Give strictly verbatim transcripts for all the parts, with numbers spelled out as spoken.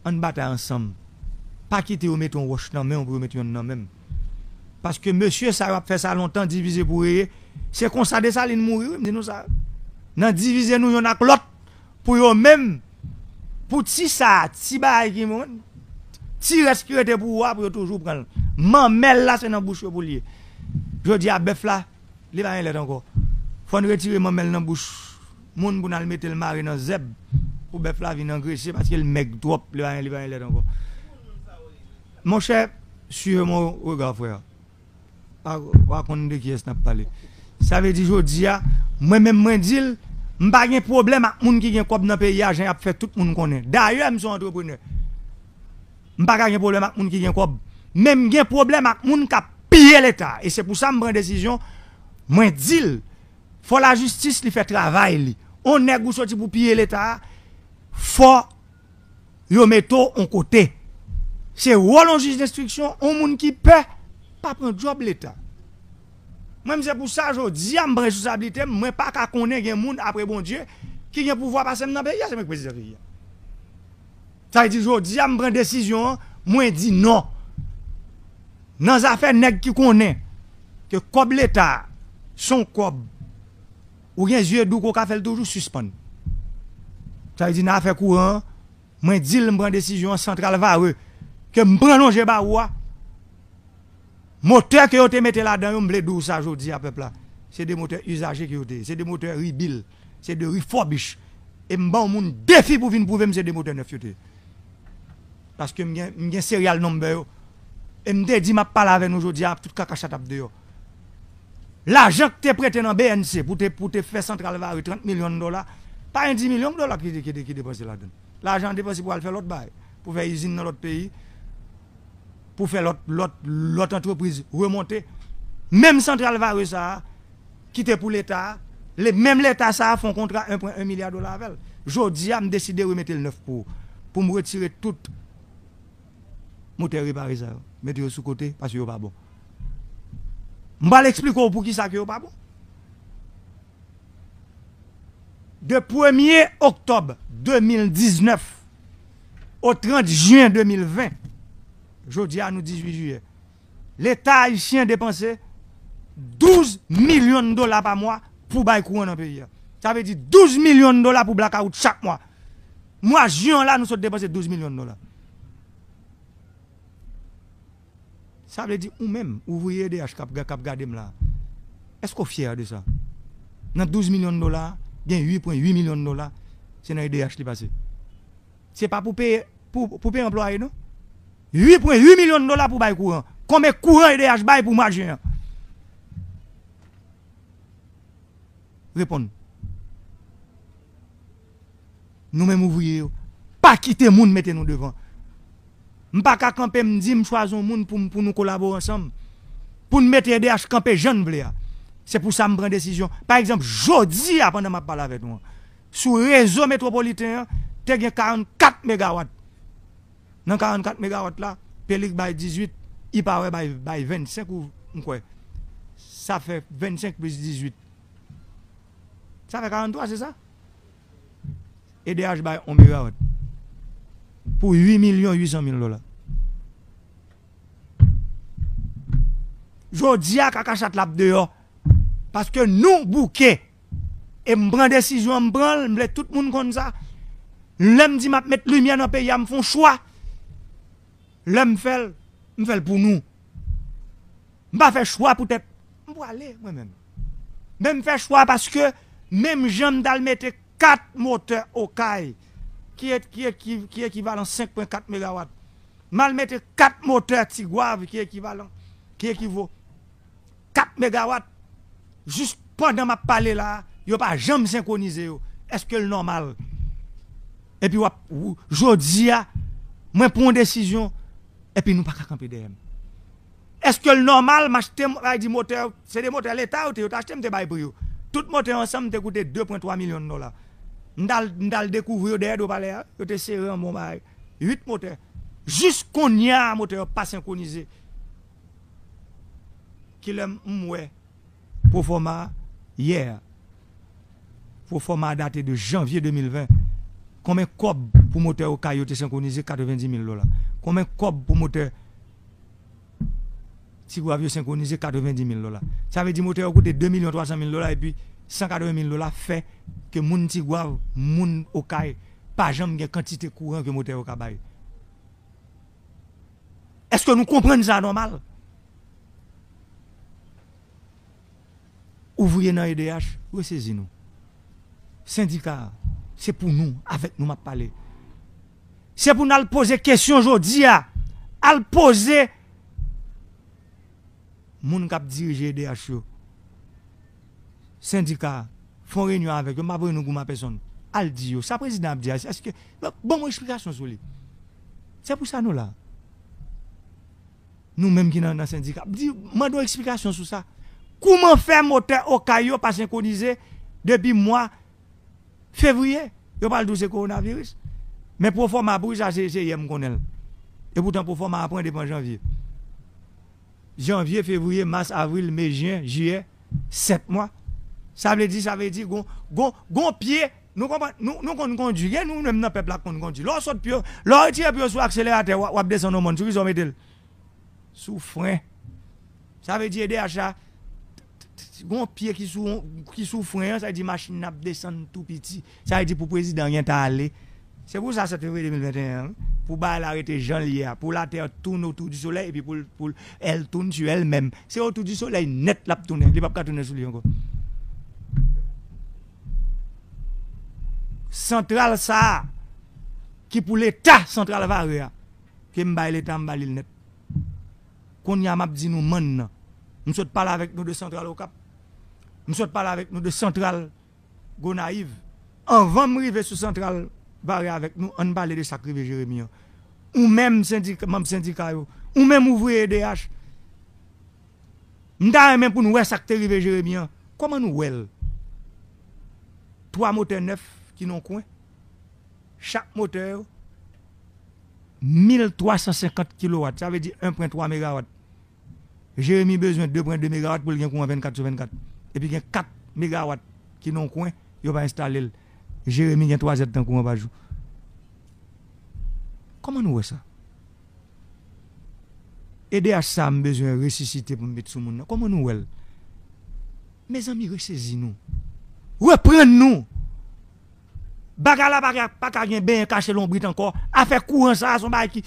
Ann batay ansanm. Pa kite yo mete yon wòch nan men w pou yo mete yonn nan men m. Paske mesye sa yo ap fè sa lontan, divize pou reye. Se konsa Desalin mouri, wi, m di nou sa. Nan divize nou yonn ak lòt, pou yo menm, pou ti sa, ti bagay ki moun, ti rès ki rete pou ou a, pou yo toujou pran l. Manmèl la, se nan bouch yo pou l ye. Jodi a, bèf la, li pa gen lèt ankò. Fò n retire manmèl nan bouch moun pou n al mete l mare nan zèb, pou bèf la vin angrese, paske l mèg twòp, li pa gen, li pa gen lèt ankò. Monchè, suivez mon regard, frère. A, w a konn de kiyès n ap pale. Sa vle di jodi a, mwen menm mwen di l, m pa gen pwoblèm ak moun ki gen kòb nan peyi a, jan y ap fè tout moun konnen. Dayè, m se yon antreprenè. M pa ka gen pwoblèm ak moun ki gen kòb. Men m gen pwoblèm ak moun k ap piye Leta. E se pou sa m pran desizyon, mwen di l, fò lajistis li fè travay li. On nèg ou soti pou piye Leta a, fò yo mete w on kote. Se wòl on jij denstriksyon, on moun ki pè, pa pran djòb Leta. Mwen, m se pou sa jodi a, m pran responsablite m, mwen pa ka konnen gen moun apre Bondye ki gen pouvwa pase m nan peyi a, se mwen ki prezidan peyi a. Sa vle di jodi a, m pran desizyon an, mwen di non. Nan zafè nèg ki konnen ke kòb Leta a, se on kòb, ou gen zye dou ke w ka fè l toujou sispann. Sa vle di nan afè kouran an, mwen di l m pran desizyon an, santral Varreux ke m pran lonje ba ou a, motè ke yo te mete ladan yo, m vle di w sa jodi a pèp la, se de motè izaje ke yo te ye, se de motè rebuild, se de refurbish. E m ban yon moun defi pou vin pwouve m se de motè nèf yo te ye. Paske m gen, m gen serial number yo. E m te di m ap pale avè nou jodi a, tout kaka chat ap deyò. Lajan k te prete nan B N C pou te, pou te fè santral Varreux trant milyon dola, pa gen dis milyon dola ki, ki, ki depanse ladan l. Lajan an depanse pou al fè lòt bagay, pou fè izin nan lòt peyi, pou fè lòt, lòt, lòt antrepriz remonte. Menm santral Varreux sa a, ki te pou Leta a, le, menm Leta sa a fè yon kontra en pwen en milya dola avè l. Jodi a, m deside remete l nèf pou, pou m retire tout motè repare sa yo. Mete yo sou kote, paske yo pa bon. M pral eksplike w poukisa ke yo pa bon. De premye oktòb de mil diznèf o trant jen de mil ven, jodi a nou dizuit jiyè, Leta ayisyen depanse douz milyon dola pa mwa pou bay kouran nan peyi a. Sa vle di douz milyon dola pou blakawout chak mwa. Mwa jen an la, nou sot depanse douz milyon dola. Sa vle di ou menm, ouvriye E D H k ap, k ap gade m la, èske w fyè de sa? Nan douz milyon dola, gen uit pwen uit milyon dola, se nan E D H li pase. Se pa pou peye, pou, pou peye anplwaye, non. Uit pwen uit milyon dola pou bay kouran. Konbyen kouran E D H bay pou mwa jen an? Reponn. Nou menm ouvriye yo, pa kite moun mete nou devan. M pa ka kanpe m di m chwazi yon moun pou, pou nou kolabore ansanm. Pou n mete E D H kanpe jan n vle a. Se pou sa m pran desizyon. Pa egzanp, jodi a pandan m ap pale avèk nou an, sou rezo metwopoliten an, te gen karannkat megawat. Nan karannkat megawat la, Pelik bay dizuit, Ipawe bay, bay vennsenk ou m kwè. Sa fè vennsenk plis dizuit. Sa fè karannntwa, se sa? E D H bay yon megawat pou uit milyon uit san mil dola. Jodi a, kaka chat la ap deyò. Paske nou bouke. E m pran desizyon an, m pran l, m vle tout moun konn sa. Lè m di m ap met limyè nan peyi a, m fè yon chwa. Lè m fè l, m fè l pou nou. M pa fè chwa poutèt m prale, mwen menm. Men m fè chwa paske menm jan m t al mete kat motè Okay, ki, ki, ki, ki ekivalan senk pwen kat megawat. M al mete kat motè Tigwav ki ekivalan, ki ekivo kat megawat. Jis pandan m ap pale la, yo pa janm senkwonize yo. Èske l nòmal? Epi w ap, w, jodi a, mwen pran yon desizyon, epi nou pa ka kanpe dèyè m. Èske l nòmal m achte, m, ay di motè, se de motè Leta yo te, yo te achte, m te bay pri yo. Tout motè yo ansanm te koute de pwen twa milyon dola. M t al, m t al dekouvri yo dèyè do palè a, yo te sere an bon bagay. Uit motè. Jis kounye a, motè yo pa senkwonize. Kilè m wè pwofòma a? Yè a. Pwofòma a date de janvye de mil ven. Konbyen kòb pou motè Okay yo te senkwonize? Katrevendi mil dola. Konbyen kòb pou motè Tigwav yo senkwonize? Katrevendi mil dola. Sa vle di motè yo koute de milyon twa san mil dola epi san katreven mil dola fè ke moun Tigwav, moun Okay pa janm gen kantite kouran ke motè yo ka bay. Èske nou konprann sa nòmal? Ouvriye nan E D H, resezi nou. Sendika, se pou nou, avèk nou m ap pale. Se pou n al poze kesyon jodi a. Al poze moun k ap dirije E D H yo. Sendika, fè yon reyinyon avèk yo, m ap reyinyon goumen a pèsonn. Al di yo, sa prezidan ap di a, èske, ban mwen eksplikasyon sou li. Se pou sa nou la. Nou menm ki nan, nan sendika, di, mande yon eksplikasyon sou sa. Kouman fè motè Okay yo pa senkwonize depi mwa fevriye? Yo pral di w se kowonaviris. Men pwofòma pou sa, se, se yè m konnen l. E poutan pwofòma a pran depi an janvye. Janvye, fevriye, mas, avril, me, jen, jiyè, sèt mwa. Sa vle di, sa vle di, gon, gon, gon pye, nou konprann, nou, nou konn kondui, gen nou menm nan pèp la k konn kondui. Lè w sot pye w, lè w retire pye w sou akseleratè, w ap, w ap desann yon mòn, sou ki sa w mete l? Sou fren. Sa vle di E D H la, gon pye ki sou, ki sou fren an, sa vle di machin nan ap desann tou piti. Sa vle di pou prezidan an ta ale. Se pou sa sèt fevriye de mil venteyen an, wi. Pou bagay la rete jan l ye a. Pou latè tourne autour du soleil epi pou l, pou l, elle tourne sur elle-même. Se autour du soleil nèt l ap tounen. Li p ap ka tounen sou li ankò. Santral sa a, ki pou Leta, santral Vare a, ke m bay Leta, m ba li l nèt. Kounye a, m ap di nou mann nan. M sot pale avèk nou de santral Okap. M sot pale avèk nou de santral Gonayiv. Anvan m rive sou santral Vare avèk nou, ann pale de sa k rive Jeremi an. Ou menm sendika, manm sendika yo, ou menm ouvriye E D H, m ta renmen pou n wè sa k te rive Jeremi an. Kòman nou wè l? Twa motè nèf ki nan kwen. Chak motè yo, mil twa san senkant kilowat, sa vle di en pwen twa megawat. Jeremi bezwen de pwen de megawat pou l gen kouran vennkat sou vennkat. Epi gen kat megawat ki nan yon kwen, yo pa enstale l. Jeremi gen twa zèdtan kouran pa jou. Kòman nou wè sa? E D H sa a m bezwen resisite pou m met sou moun nan. Kòman nou wè l? Mezanmi, resezi nou. Reprann nou. Bagay la pa ka, pa ka gen benyen kache lonbrit ankò. Afè kouran sa a, se yon bagay ki,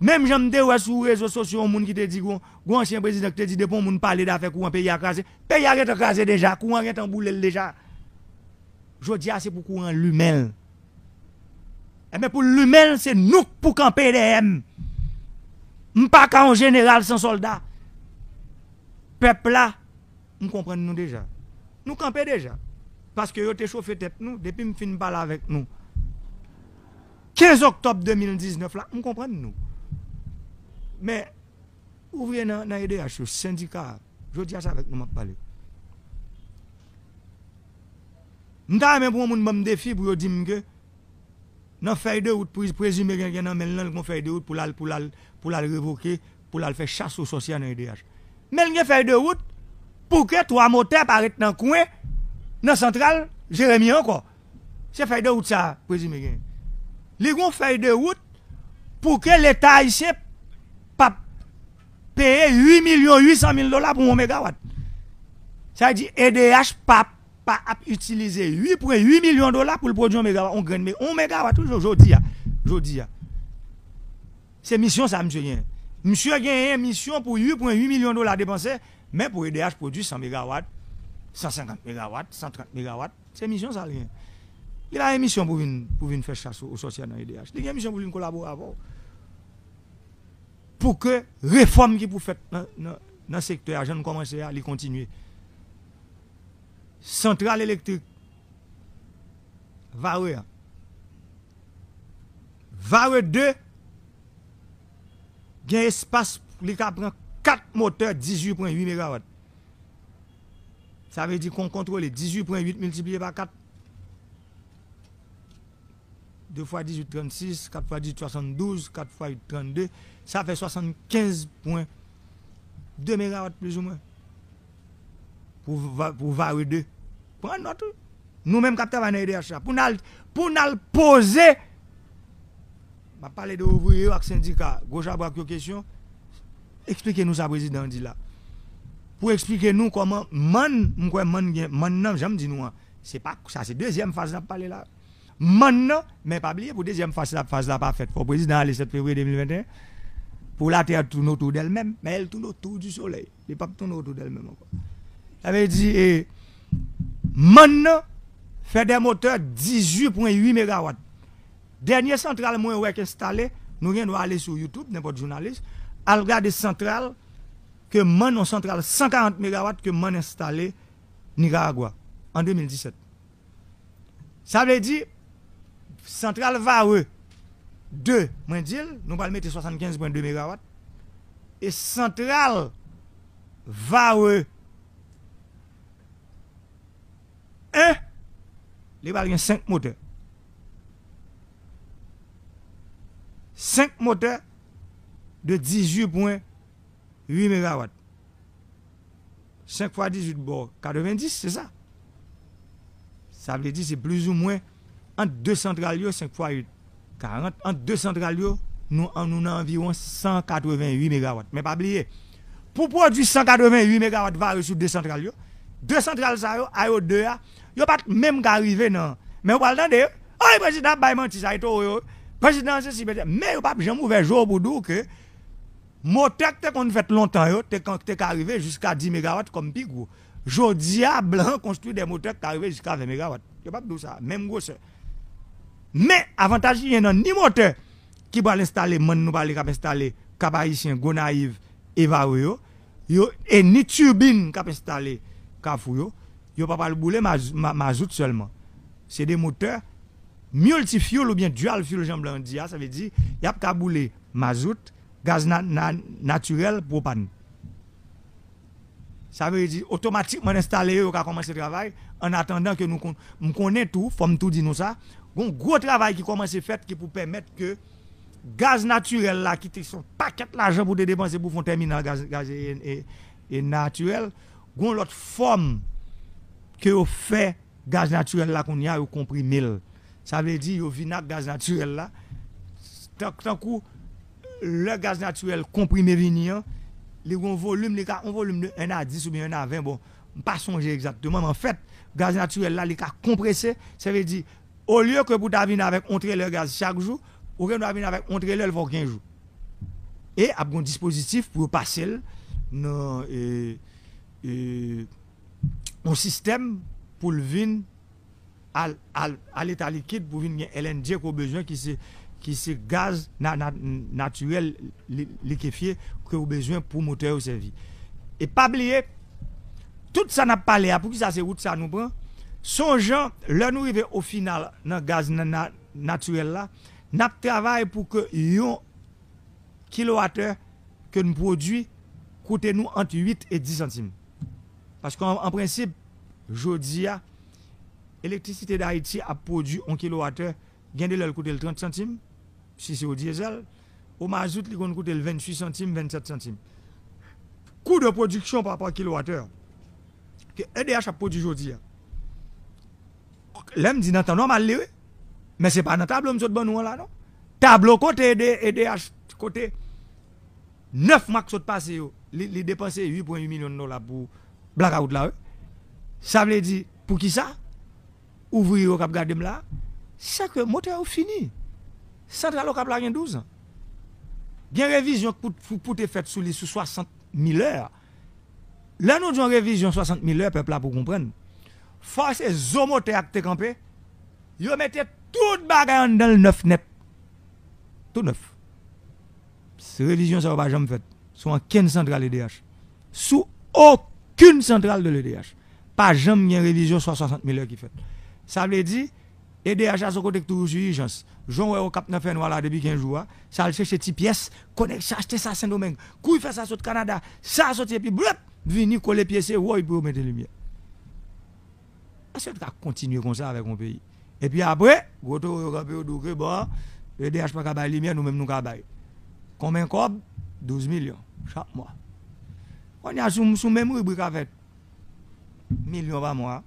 menm jan m te wè sou rezo sosyo yon moun ki te di, gon, gon ansyen prezidan ki te di, depi yon moun pale de afè kouran, peyi a kraze. Peyi a gentan kraze deja, kouran gentan boule l deja. Jodi a, se pou kouran limen l. Enben, pou l limen l, se nou k pou kanpe dèyè m. M pa ka yon jeneral san sòlda. Pèp la, m konprann nou deja. Nou kanpe deja. Paske yo te chofe tèt nou, depi m fin pale avèk nou kenz oktòb de mil diznèf la, m konprann nou. Men, ouvriye nan, nan E D H yo, sendika, jodi a se avèk nou m ap pale. M ta renmen pou yon moun ban m defi pou yo di m ke nan fèy de wout, pre-, prezime gen, gen nan men l lan, l gon fèy de wout pou l al, pou l al, pou l al revoke, pou l al fè chas o sòsyè nan E D H. Men l gen fèy de wout pou ke twa motè pa ret nan kwen, nan santral Jeremi ankò. Se fèy de wout sa a, prezime gen. Li gon fèy de wout pou ke Leta ayisyen p ap peye uit milyon uit san mil dola pou yon megawat. Sa vle di E D H p ap, pa ap itilize uit pwen uit milyon dola pou l pwodui yon megawat, yon grenn me-, yon megawat, wi, jo-, jodi a. Jodi a. Se misyon sa misye genyen. Misye genyen misyon pou uit pwen uit milyon dola depanse, men pou E D H pwodui san megawat, san senkant megawat, san trant megawat, se misyon sa l genyen. Li pa gen misyon pou vin, pou vin fè chas o, o sòsyè nan E D H. Li gen misyon pou vin kolabore avè w. Pou ke refòm ki pou fèt nan, nan, nan sektè a, jan n kòmanse a, li kontinye. Santral elektrik Vare a. Vare de gen espas pou li ka pran kat motè dizuit pwen uit megawat. Sa vle di kon kontwole dizuit pwen uit miltipliye pa kat, de fwa dizuit, trannsis, kat fwa dizuit, swasanndouz, kat fwa uit, trannde, sa fè swasannkenz pwen de megawat plizoumwen. Pou va-, pou Vare de. Pran nòt, wi. Nou menm k ap travay nan E D H la, pou n al, pou n al poze, m ap pale de ouvriye yo ak sendika, gwo chabrak yo kesyon, eksplike nou sa prezidan an di la. Pou eksplike nou kòman mann, m kwè mann gen, mann nan, jan m di nou an, se pa, sa se dezyèm faz n ap pale la. Mann nan, men pa bliye pou dezyèm faz la, faz la pa fèt, fò prezidan ale sèt fevriye de mil venteyen, pou la terre tourne autour d'elle-même, mais elle tourne autour du soleil. Li p ap tounen otou dèl menm ankò. Sa vle di, e, mann nan fè de motè dizuit pwen uit megawat. Dènye santral mwen wè k enstale, nou gen dwa ale sou YouTube, nenpòt jounalis, al gade santral ke mann, yon santral san karant megawat ke mann enstale Nikaragwa an de mil disèt. Sa vle di, santral Varreux de, mwen di l, nou pral mete swasannkenz pwen de megawat. E santral Varreux en, li pral gen senk motè. Senk motè de dizuit pwen uit megawat. Senk fwa dizuit ba w katrevendis, se sa. Sa vle di se plizoumwen ant de santral yo, senk fwa uit, karant, ant de santral yo, nou, nou nan anviwon san katrevenuit megawat. Men pa bliye, pou pwodui san katrevenuit megawat Varreux sou de santral yo, de santral sa yo, a yo de a, yo pa t menm ka rive nan. Men ou pral tande, ay, prezidan ap bay manti, sa e toro yo. Prezidan se si, men yo p ap janm ouvè je w pou di w ke motè k te konn fèt lontan yo te, te ka rive jiska dis megawat kòm pi gwo. Jodi a, blan konstwi de motè k ka rive jiska ven megawat. Yo p ap di w sa, menm gwosè. Men, avantaj ki gen nan ni motè ki pral enstale, mann nou pale k ap enstale Kap Ayisyen, Gonayiv e Varreux yo, yo, e ni tibin k ap enstale Kafou yo, yo pa pral boule maz-, ma-, mazout sèlman. Se de motè multi-fuel oubyen dual fuel, jan blan di a, sa vle di, y ap ka boule mazout, gaz na-, na-, natirèl, pwopàn. Sa vle di, otomatikman, enstale yo, yo ka kòmanse travay, an atandan ke nou kon-, m konnen tou, fò m tou di nou sa, gon gwo travay ki kòmanse fèt ki pou pèmèt ke gaz natirèl la, ki te se yon pakèt lajan pou te depanse pou fè yon tèminal gaz, gaz e, e, e natirèl, gon lòt fòm ke yo fè gaz natirèl la kounye a, yo konprime l. Sa vle di, yo vin ak gaz natirèl la. Tan-, tankou lè gaz natirèl konprime vini an, li gon volim, li ka yon volim de en a dis oubyen en a ven, bon, m pa sonje egzakteman, men anfèt, gaz natirèl la, li ka konprese, sa vle di, olye ke pou ta vin avèk yon trelè gaz chak jou, ou gen dwa vin avèk yon trelè, l fè w kenz jou. E ap gon dispozitif pou yo pase l nan, e, e, yon sistèm pou l vin al, al, a leta likid pou vin gen L N G ke w bezwen, ki se, ki se gaz na-, na-, natirèl li-, likefye ke w bezwen pou motè yo sèvi. E pa bliye, tout sa n ap pale a, poukisa se wout sa nou pran? Se yon jan, lè nou rive o final nan gaz na-, na-, natirèl la, n ap travay pou ke yon kilowatè ke n pwodui koute nou ant uit e dis santim. Paske an, an prensip, jodi a, Elektrisite Dayiti ap pwodui yon kilowatè, gen de lè l koute l trant santim, si se o dyezèl, o mazout li konn koute l venntuit santim, vennsèt santim. Kou de pwodiksyon pa rapò a kilowatè ke E D H ap pwodui jodi a. Lè m di nan tan nòmal li, wi. Men se pa nan tablo m sot ban nou an la, non. Tablo kote E D, E D H, kote nèf mwa k sot pase yo, li, li depanse uit pwen uit milyon dola pou blakawout la, wi. Sa vle di, poukisa? Ouvriye yo k ap gade m la, se ke motè yo fini. Santral Okap la gen douz an. Gen revizyon pou, pou, pou te fèt sou li sou swasant mil è. Lè nou di yon revizyon swasant mil è, pèp la pou konprann. Fò se zo motè a k te kanpe, yo mete tout bagay anndan l nèf nèt. Tou nèf. Se revizyon sa yo pa janm fèt sou ankenn santral E D H. Sou okenn santral de l'E D H. Pa janm gen revizyon swa swasant mil è ki fèt. Sa vle di, E D H la se yon kote ki toujou sou ijans. Jan w wè Okap nan fènwa la depi kenz jou a, sa al chèche ti pyès, konèk sa, achte sa Sendomeng, kouri fè sa sot Kanada, sa soti epi blèp, vini kole pyese woy pou yo mete limyè. Èske yo t ka kontinye konsa avèk yon peyi? Epi apre, gwo towo yo kanpe yo di w ke bon, E D H pa ka bay limyè, nou menm nou ka bay. Konbyen kòb? Douz milyon chak mwa. Kounye a sou, sou menm ribrik avèk milyon pa mwa,